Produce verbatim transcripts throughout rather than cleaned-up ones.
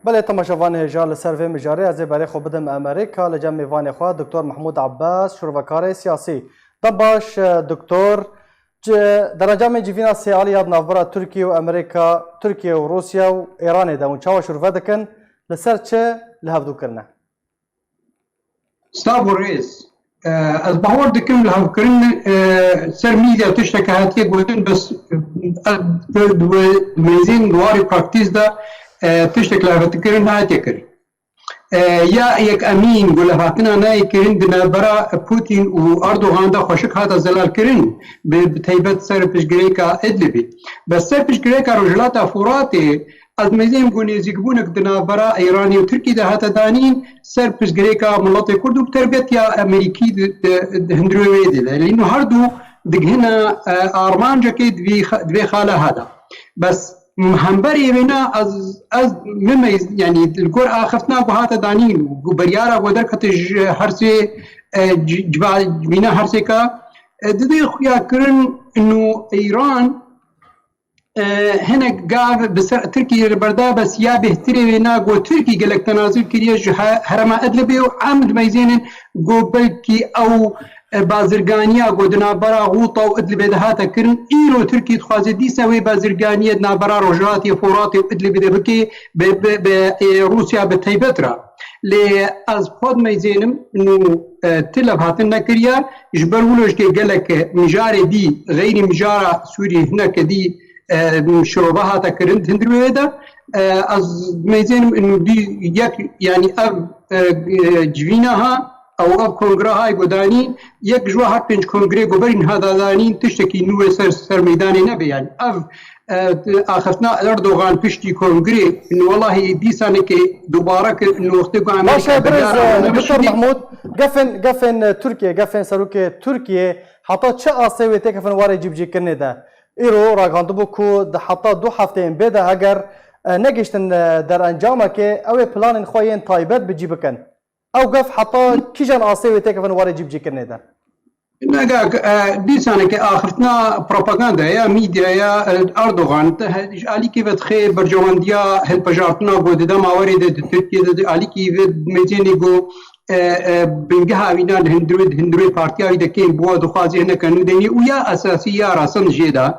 Belê, temaşevanê hêja, li ser vê mijarê ez ê berê xwe bidim Amerîka, li cem mêvanê xwe Doktor Mehmûd Abbas, şirovekarê siyasî. Dem baş, e, Doktor, ci-, derencamên civîna sêalî ya di navbera Tirkiye û Amerîka, Tirkiye û Rûsya û Îranê de hûn çawa şirove dikin, li ser çi li hevdû kirine? Stav û rêz. E, ez bawer dikim li hevkirin, e, ser medya tişteke hatiye gotin, bes, e, ez di, di, di mêzên di warê praktîs de, e, tiştek li hevkirin nehatiye kirin. E, ya yek emîn ku levhatina nayê kirin di navbera Putin û Erdogan de xweşik hate zelalkirin, bi, bi taybet ser piştgirêka Idlibê. Bes ser piştgirêka Rojhilata Furatê, ez mêzên ku nêzîkbûnek di navbera Îranê û Tirkî de hate danîn, ser piştgirêka miletê Kurd û bi terbiyetiya Amerîkî di, di, di hundirê wê de. Lê her du digihine, e, armancekê di vê xa-, di vê xala hada. Bes hemberê wêna ez, ez mimeyz, yani li gor axiftina ku hate danîn, ku beryara ku derkete ji her sê, e, ci-, civa-, civîna her sêka, e, didê xuya kirin û Îran, e, hinek gav bi ser Tirkiyê li berda, bes ya bêhtirê wêna ku Tirkî gelek tenazul kiriye ji he-, herema Idlibê û em dimeyzênin ku belkî ew, e, bazirganiya ku di navbera Xûta û Idlibê de hate kirin, îro Tirkî dixwaze dîsa wê bazirganiyê di navbera Rojhilatê Foratê û Idlibê de bike, bi, bi, bi, e, Rûsya bi taybet re. Lê ez xwe dimeyzênim û, e, ti levhatin nekiriye, ji ber wilo jikê gelek mijarê dî xeyrî mijara Sûrî hineke dî, e, şirove hate kirin di hundirê wê de. E, ez dimeyzênim û dî yek, yani ev, e, e, civîna ha, ew ev kongre hay godanî, yek ji we her pênc kongre ku berî niha dadanîn tiştekî nû wê ser, ser meydanê nebe. Yani ev, e, axiftina Erdogan piştî kongre, welahî dîsanekê dubare kir, wextê ku Baş e, Amerîka birêz, beryara e, wan Doktor nebişirî. Mehmûd, gefên, gefên, e, Tirkiye, gefên serokê Tirkiye heta çi astê wê têkevin warê cîbicîkirinê de? Îro ragihandibû ku di heta du hefteyên bê de heger, e, negihiştin, e, derencamekê, ew ê planên xwe yên taybet bi cî bikin. Ew gef heta kîjan astê wê têkevin warê cîbicîkirinê de? Nega, e, dîsaneke axiftina propaganda ya, medya ya, e, Erdogan, te he-, ji alîkî ve dixê berjewendiya hilbijartina ku di dema werê de di Tirkiye de, di alîkî ve mêzênê ku, e, e, bingeha wî na li hundirê, di hundirê partiya wî de kêm bû, dixwazî hineke nû denî û ya esasî ya rasin jê de.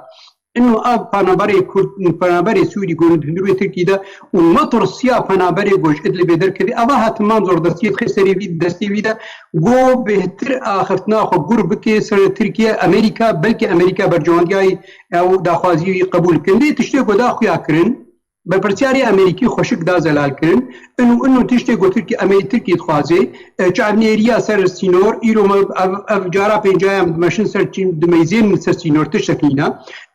Ino ev penaberê Kurd, penaberê Sûrî ku di hundirê Tirkî de û metirsiya penaberê ku ji Idlibê derkevî, eva hetiman zordestiyê dixê serê vî, destê vî de, ku bêhtir axiftina xwe gur bike ser Tirkiye, Amerîka, belkî Amerîka bercewendiyayî ew daxwazî wî qebûl bikin. Lê tiştê ku da xuya kirin, berpirsiyarê Amerîkî xweşik da zelal kirin. Ino, ino tiştê ku Tirkî, Amerî-, Tirkî dixwaze, e, çavnêriya ser sînor, îro me ev, ev cara pêncayan dimeşin ser çîn, dimeyzên ser sînor, tiştekî ne.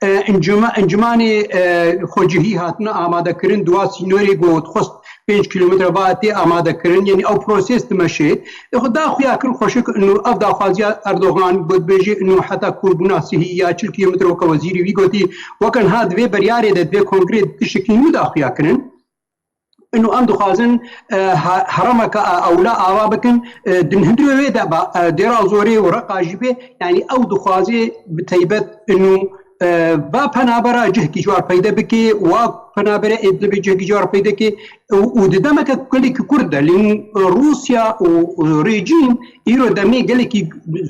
E, encuma-, encimanê, e, xwecihî hatine amade kirin, dua sînorê ku dixwest pênc kîlometre va tê amade kirin, yani ew proses dimeşe. E, xwe da xuya kir xweşik, ino ev daxwaziya Erdogan, ku dibêje, ino heta kûrbûna sihî ya çil kîlometre weke wezîrî wî gotî, weke niha di vê beryarê de, di vê kongrê tiştekî nû da xuya kirin. Ino em dixwazin, e, ha-, heremeke, e, ewla ava bikin, e, di hundirê wê de ba, e, Dêra Zorê û Reqa jî bê, yani ew dixwaze bi taybet ino, e, va penabera cihkî ji war peyde bike, wa penabere Idlibê cihkî ji war peyde ke, û, û di demeke gelekî kurt de, lê Rûsya û, û rejîm îro demê gelekî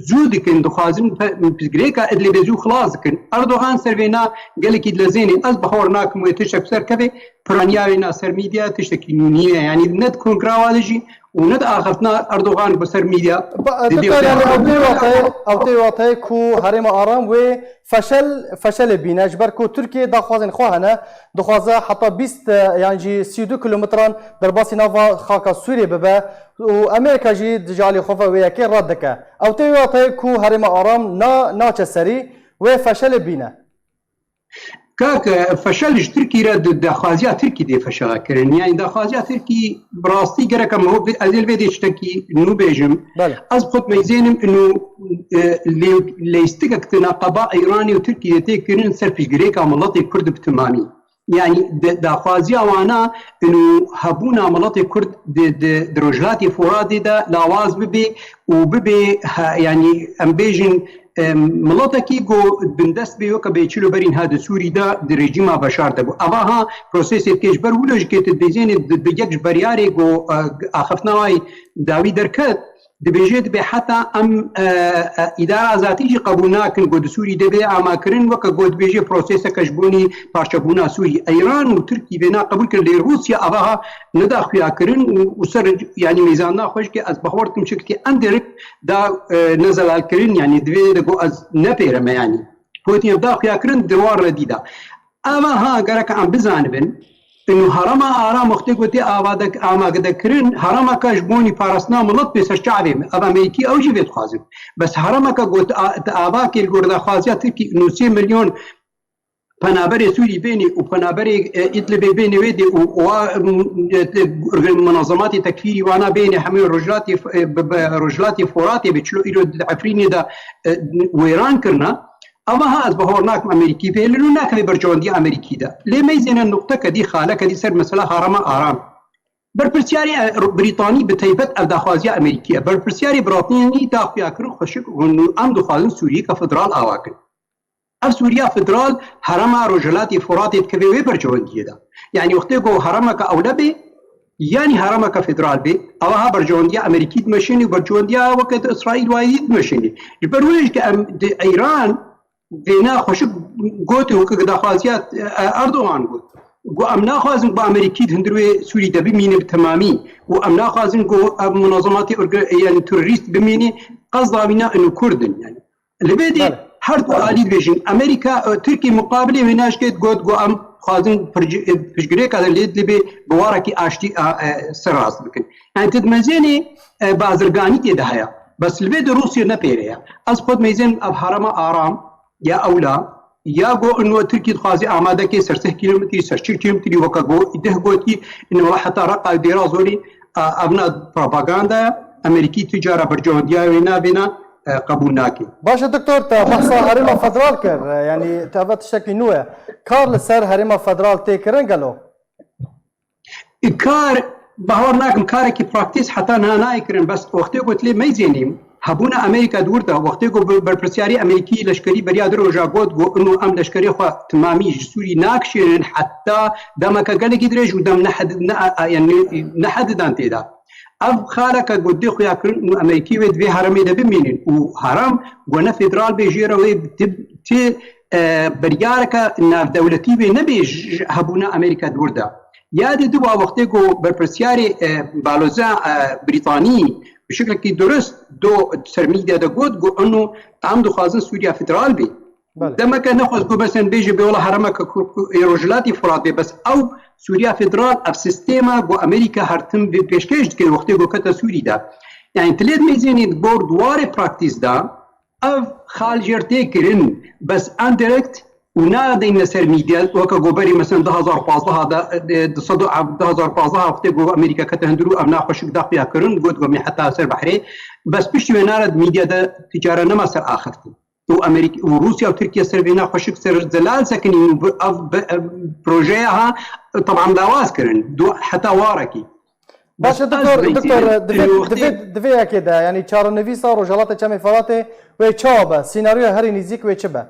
zû dikin, dixwazin pe-, pirsgirêka Idlibê zû xilas dikin. Erdogan ser vê na gelekî dilezêne, ez bawer nakim wê tiştek ser keve, piraniya wê na ser medya tiştekî nû nîne. Yanî ne di kongrawa de jî û ne di axiftina Erdogan bi ser medya Ba, didê Doktor, yani, ew tê wateyê, ew tê wateyê ku Herêma Aram wê feşel, feşelê bîne, ji ber ku Tirkiye daxwazên xwe hene, dixwaze heta bîst, e, yan jî sî û du kilometran derbasî nava xaka Sûriyê bibe û Amerîka jî di ji alî xwe ve wê yekê red dike. Ew tê wê wateyê ku Herêma Aram na, naçe serî, wê feşelê bîne. Kak, e, feşel ji Tirkî re di daxwaziya Tirkî dê feşela kirin. Yani daxwaziya Tirkî bi rastî gerek em ho-, ez ê li vê dê tiştekî nû bêjim. Belê. Ez xwe dimeyzênim ino, e, lê-, lêstikek di neqeba Îranê û Tirkî de tê kirin ser piştgirêka miletê Kurd bi timamî. Yani de-, daxwaziya wana ino hebûna miletê Kurd di, di, di Rojhilatê Foratê de lawaz bibe û bibe, ha, yani em bêjin, Em, miletekî ku bindest bê weke bê çilo berî niha di Sûrî de di rejîma Beşar de bû. Eva ha prosesê dike ji ber wilo jî kê tu dibêjênê di, di yek ji beryarê ku, e, axiftina wayî dawî derket, dibêje dibê heta em, e, e, îdara azadî jî qebûl nakin ku di Sûrî de bê amakirin, weke ku dibêje proseseke ji bonî parçebûna Sûrî. Îran û Tirkî vêna qebûl kir, lê Rûsya eva ha neda xuya kirin û, û ser, yanî mêzanina xwe jî ke ez bawer dikim çikekî endirekt da, e, nezelalkirin, yanî divê de ku ez nepêre me, yanî. Gotiye da xuya kirin di wan redî da. Eva ha gerek em bizanibin, inu herema Aram wextê ku tê ava de, amage de kirin, heremaka ji bonî parastina milet bê ser çavê me. Ev Amerîkî ew jî vê dixwazin. Bes heremaka ku ti a-, ti ava kê li gor daxwaziya Tirkî inu sê milyon penaberê Sûrî bênê û penaberê, e, Îdlibê bênê wê dê û wa, m, e, e, munazematê tekfîrî wana bênê hemû Rojhilatê F-, e, bi, bi Rojhilatê Foratê bi çilo îro di Efrînê de, e, wêran kirina. Eva ha ez bahor nakim Amerîkî vê lilo nakeve berjewendiya Amerîkî de. Lê meyzêne nuqteke dî, xaleke dî ser mesela Harama Aram. Berpirsiyarê, e, Brîtanî bi taybet ev daxwaziya Amerîkî ye. Berpirsiyarê Brîtanî da xuya kirin xweşik hûn em dixwazin Sûriyeke federal ava kin. Ev Sûriya federal herema Rojhilatê Foratê dikeve wê berjewendiyê de. Yanî wextê ku heremeke ewle bê, yanî heremeke federal bê, ewa ha berjewendiya Amerîkî dimeşênê û berjewendiya weke di Îsraîl wayî dimeşênê. Ji ber wê jî ke em di Îran vêna xweşik got û weke daxwaziya, e, Erdogan got. Got, em naxwazin ku Amerîkî di hundir wê Sûrî de bimîne bi temamî û em naxwazin ku ev munazematê orga-, yanî terorîst bimîne, qezda wîna inu Kurd in, yanî. Li vê dê Belê. her du alî dibêjin. Amerîka, e, Tirkî muqabilê wê naşkêt got, got, em xwazin pirci-, e, piştgirêka de lê dibê bi warekî aştî, a, e, ser rast bikin. Yani tu dimezênê, e, bazirganî tê de heye. Bes li vê de Rûsya ne pêre ye. Ez xwe dimezên ev herema Aram ya ewla, ya go ino Tirkî dixwazî amade ke ser sih kilometrî, ser çil kilometrî weke go deh gotî, ino heta Reqa û Dêra Zorî, a, evna propaganda, Amerîkî tu cara berjewendiya wê navêna, e, qebûl nake. Baş e doktor, te behsa herêma federal kir, e, yanî te eve tiştekî nû ye. Kar li ser herêma federal tê kirin gelo? Kar, bawer nakim karekî praktîs heta niha nayê kirin, bes wextê ku tu lê meyzênî, hebûna Amerîka di wir de, wextê ku ber-, berpirsyarê Amerîkî leşkerî beriya di roja got, got, ino em leşkerê xwe timamî ji Sûrî nakişênin heta demeke gelekî dirêj û dem nehedi-, ne-, a-, a-, yani nehedidan tê de. Ev xaleke ku dê xuya kirin û Amerîkî wê di vê heremê de bimînin û herem ku ne federal bê jê re wê ti, ti, e, biryareke navdewletî wê nebê ji, ji hebûna Amerîka di wir de. Ya dê diwa wextê ku berpirsyarê, e, baloza, e, Brîtanî bi şiklekî durist do ser mîdya de got ku ino em dixwazin Sûriya federal bê. Belê. Demeke nexwest ku besen bêje bê wela heremeke ku, ku ê Rojhilatî Firat bê, bes ew Sûriya Federal ev sîstema ku Amerîka her tim vê pêşkêş dike wextê ku kete Sûrî de. Yani tu lê dimeyzênî di gor di warê praktîs de ev xal jêr tê kirin, bes endirekt û nadeyne ser mîdya, weke ku berî mesela du hazar pazdeh de, e, du sed û, du hazar pazdeh wextê ku Amerîka kete hundir û ev naxweşik daxuya kirin, got ku me heta ser behrê, bes piştî wê nare di mîdya de tu cara nema ser axiftin. û Amerîk-, û Rûsya û Tirkiye ser vê naxweşik ser zelal sekinîn û bi-, ev, bi-, ev projeya ha, teban lawaz kirin. Du-, heta warekî. Baş e, Bes ez doktor, benzî doktor, di vê, di wextê vê, di vê yekê de, yanî çarenivîsa Rojhilatê Çemê Feratê wê çawa be? Sînaryoya herî nîzîk wê çi be?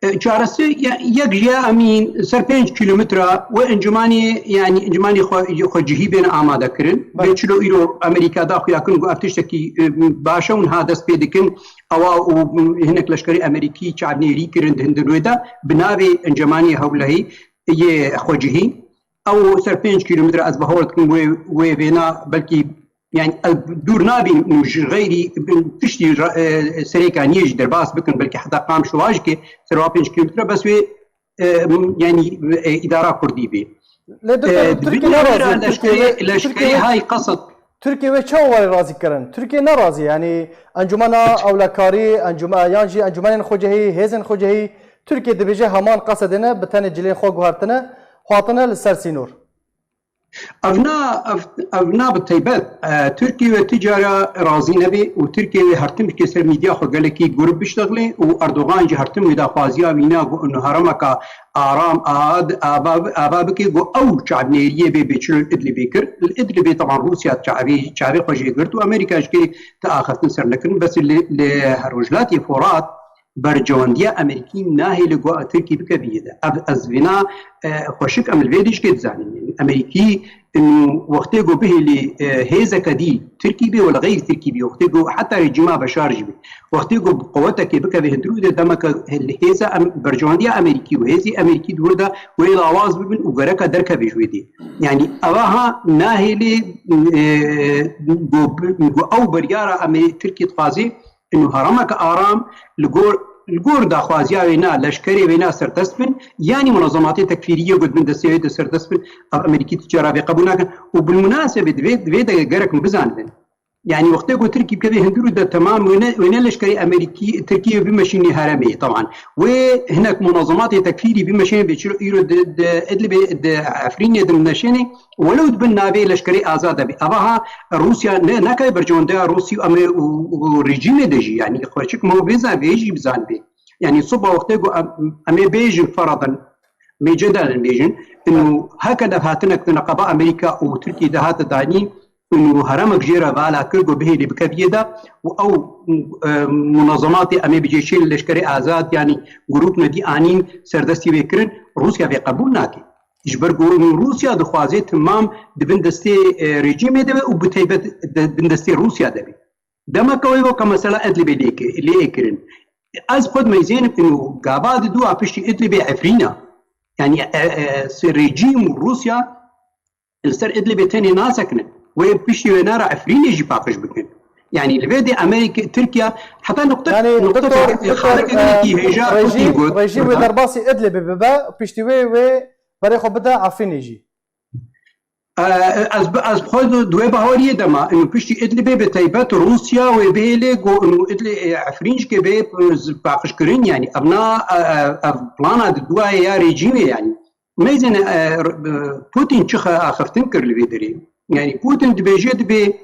E, çaresi ye-, yek ji ya emîn ser pênc kîlometre wê encûmanê, yanî encûmanê xwe, xwecihî bên amade kirin. Belê. Bê çilo îro Amerîka da xuya kirin ku ev tiştekî, e, baş e û niha dest pê dikin. Ewa û hinek leşkerê Amerîkî çavnêrî kirin di hundir wê de bi navê Encûmanê Hewlehî yê Xwecihî. Ew ser pênc kîlometre ez bawer dikim wê, wê vêna belkî, yani ew dûr nabîn û ji xeyrî tiştî ra-, e, serêkaniyê jî derbas bikin, belkî heta Qamşuwa jî ke serwa pênc kîlometre bes wê, e, yani, e, îdara kurdî bê. Lê doktor, E, Tirkiye ne razî, Tirkiye leşkerê, wê, leşkerê Tirkiye wê, hay qesed. Tirkiye wê çawa warê razî kirin? Tirkiye ne razî, yanî encûmena ewlekarî, encûme-, yan jî encûmenên xwecihî, hêzên xwecihî, Tirkiye dibêje heman qesedê ne, bi tenê cilên xwe guhertine, hatine li ser sînor. Ev na, ev, ev na bi taybet, e, Tirkiye wê ti cara razî nebe û Tirkiye wê her tim ji ser medya xwe gelekî gurb biştexile û Erdogan jî her tim wê daxwaziya wî na ku û herêmeka aram a-, ava, ava bike ku ew çavnêriyê bê bê çilo li Idlibê kir. Li Idlibê teban Rûsya çavê, çavê xwe jê girt û Amerîka ji kê ti axiftin ser nekirin. Bes li, li Rojhilatê Forat berjewendiya Amerîkî nahêle ku Tirkî bike viyê de. Ev, ez vêna, e, xweşik em li vê dişkê dizanin. Yanî Amerîkî û wextê ku bihêlî, e, hêzeke dî Tirkî bê wele xeyr Tirkî bê, wextê ku heta rejîma Beşar jî bê. Wextê ku bi quwetekê bikeve hundirû de demeke hêza em, berjewendiya Amerîkî û hêzê Amerîkî di wir de wê lawaz bibin û gereka derkeve ji wê dê. Yanî eva ha nahêlê, e, ku, ku ew biryara em ê Tirkî dixwazê, û herêmeke aram li gor, li gor daxwaziya wê na, leşkerê wê na serdest bin, yanî munazematê tekfîriyê ku di bin destê wê de serdest bin, ev Amerîkî ti cara vê qebûl nakin. Û bilmunasebê di vê, di vê de gerek min bizanibin. Yanî wextê ku Tirkî bikeve hundirû de temam wêne, wêne leşkerê Amerîkî, Tirkî bimeşînî herêmê, teban. Wê hinek munazematê tekfîrî bimeşînê bê çiro îro di, di Idlibê, di Efrînê de meşênê, welew di bin navê leşkerê azad de bê. Eva ha Rûsya ne, nake berjewendiya Rûsî û em ê û, û rejîmê de jî, yanî xweşik me vê zan, vê jî bizanibê. Yanî siba wextê ku em, em ê bêjin feradan, em ê cedalen bêjin, inu heke dev hatinek di neqeba Amerîka û Tirkî de hate danîn, inu herêmek jê re vala kir ku bihêlî bikeviyê de û ew, e, munazematê em ê bicêşê leşkerê azad, yanî grûp nedî anîn serdestî wê kirin, Rûsya vê qebûl nake. Ji ber ku Rûsya dixwaze temam di bin destê, e, rejîmê de be û bi taybet di bin destê Rûsya de be. Demeke wê weke mesela Idlibê lê ki-, lê kirin. Ez xwe dimeyzênim û gava di dua piştî Idlibê Efrîn e. Yanî, e, e, se-, rejîm û Rûsya li ser Idlibê tenê nasekinin. Wê piştî wê nara Efrînê jî paqij bikin. Yanî li vê dê Amerîka, Tirkiye heta nuqte, Yanî, nuqte doktor, doktor, xaleke e, gelekî hêja rejîm, Putin got. Rejîm wê derbasî Idlibê bibe, piştî wê wê berê xwe bide Efrînê jî. E, ez, ez bi xwe di wê baweriyê de me. Û piştî Idlibê bi taybet Rûsya wê bihêlê ku û Idlib, e, Efrîn jî ke bê, e, paqijkirin, yanî ev na, e, e, ev plana di duayê ya rejîmê, yanî. Meyzên, e, r-, e, Putin çi xe-, axiftin kir li vê derê? Yanî Putin dibêje dibê,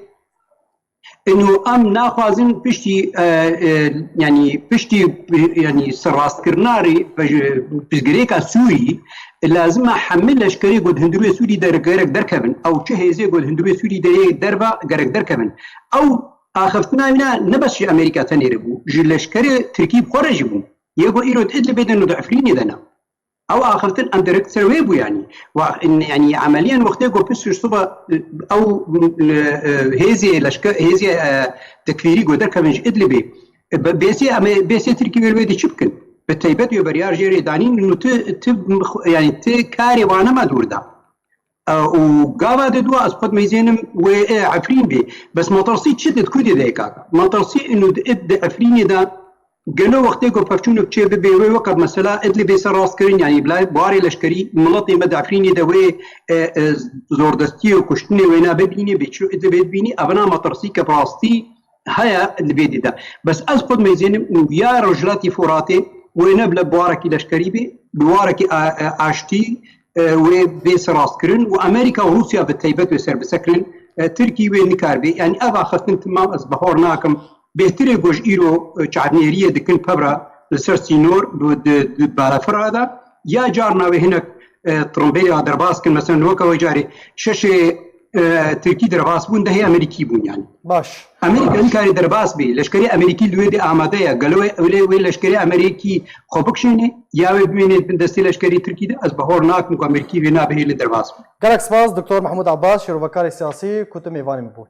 inu em naxwazin piştî, e, e, yanî piştî, yanî serrastkirina rê-, pij-, pirsgirêka Sûrî, lazim e hemî leşkerê ku di hundirê Sûrî de gerek derkevin. Ew çi hêzê ku di hundirê Sûrî de yê derve gerek derkevin. Ew axiftina wî ne, ne bes ji Amerîka tenê re bû. Ji leşkerê Tirkî bi xwe re jî bû. Yê ku îro di Idlibê de û di Efrînê de ne. Ew axiftin em direkt ser wê bû, yanî. Wa-, in-, yanî emeliyen wextê ku pişt siba, ew, e, e, hêzê leşke-, hêzê, e, tekfîrî ku derkevin ji Idlibê, e, be-, bêsê em ê, bêsê Tirkî wê li wê dê çi bikin? Bi taybet wê beryar jê rê danîn û ti, ti, yanî ti karê wane me dûr da. E, û gava de dua ez xwe dimeyzênim wê, e, Efrîn bê. Bes metirsî çi di ku dê de kaka? Metirsî inu di, di Efrînê de gelo wextê ku pevçûnek çê bibe wê weke mesela Idlibê ser rast kirin, yanî bila buharê leşkerî miletê me di Efrînê de wê, e, e, zordestiyê û kuştinê wê ne bibînî, bê çi Idlibê dibînî, evina metirsî ke bi rastî heye li vê dî de. Bes ez xwe dimeyzênim û ya Rojhilatî Foratê wê ne bila buharekî leşkerî bê, bi buharekî a-, a-, aştî, e, wê bê serrastkirin û Amerîka û Rûsya bi taybet wê serbisekirin, e, Tirkî wê nikaribe. Yanî ev axiftin timam ez bahor nakim. Bêhtir e ku ji îro, e, çavnêriyê dikin pevra li ser sînor bi, di, di balafira de. Ya carna wê hinek, e, tirimbêlê derbas kin, mesela weke wê carê şeşê, e, Tirkî derbas bûn, dehê Amerîkî bûn yanî. Baş. Amerîka nikarê derbas bê. Leşkerê Amerîkî li wê dê amade ye. Gelo wê, wê, wê leşkerê Amerîkî xwe bikişêne, ya wê bimêne bin destê leşkerê Tirkî de, ez bahor nakim ku Amerîkî wê nabihêle derbas bû. Gelek spas, Doktor Mehmûd Abbas, şîrovekarê siyasî, ku tu mêvanê min bû.